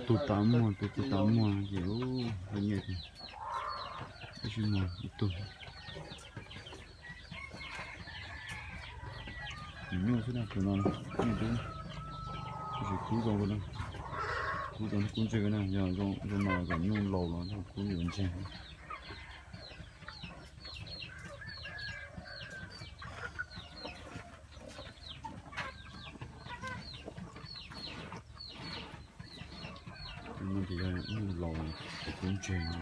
Tus tas muag, tus tsis tas muag ces ua nyiaj tiag. Tab sis muag ib tug. Nyuj xwb na, tus no nyuj dub. Tab sis kub zoo, kub zoo, kub ntseg na, yog zoo no kom nyuj laus los kub yuav ntseg. Tus no ces yog nyuj laus, kub ntseg no.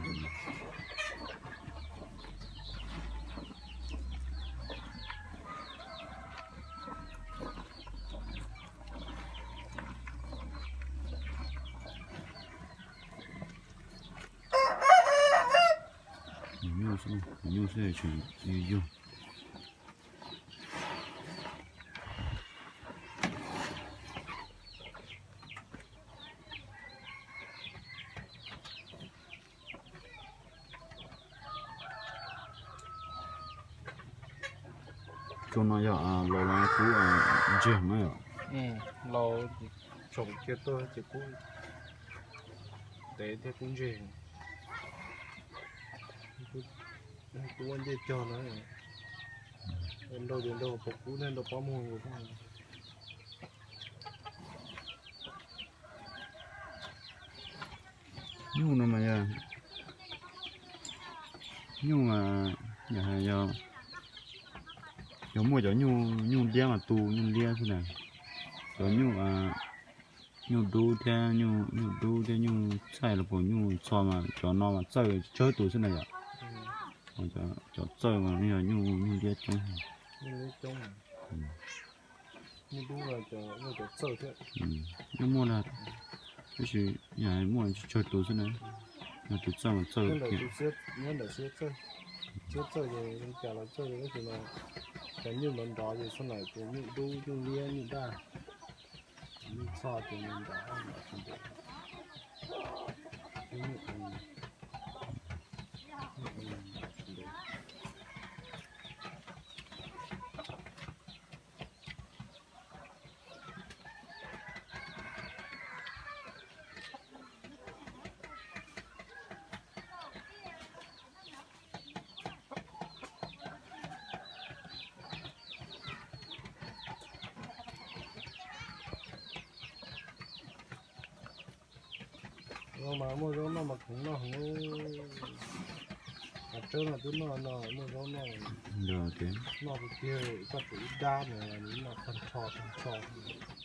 Nyuj xwb, nyuj xwb tseem yug yug. Tus no yog laus los kub ntseg na yom? Laus tsoom kiag tuaj ces kub tev thiab kub ntseg. Kub ua ncej cog na, nrau ces nrau pob kub thiab nrau pob muag. Nyuj no mas yog, nyuj mas yog, yog muaj cov nyuj, nyuj liab mas tu nyuj liab xwb na. Cov nyuj, nyuj dub thiab, nyuj dub thiab nyuj txaij los puas nyuj txho mas cov no mas txawj tsawg tus xwb na yom. Cov txawj mas yog nyuj, nyuj liab coob. Nyuj muaj na, tab sis yog muaj tsawg tus xwb na. Yog tus txawj mas txawj. Nyob ntawm siab txawj, siab txawj ces zoo cas los txawj, tab sis mas cov nyuj nrov nrov ces xab lawm ces nyuj dub, nyuj liab, nyuj daj, nyuj txho ces nws nrov nrov tsis ntev. Nyuj, nyuj tsis ntev. Mas muaj zaub noj mas khoom noj heev. Hav tsawb no twb noj no muaj zaub noj. Noj tiag, koj tsum ib dab no noj tag nrho tag nrho.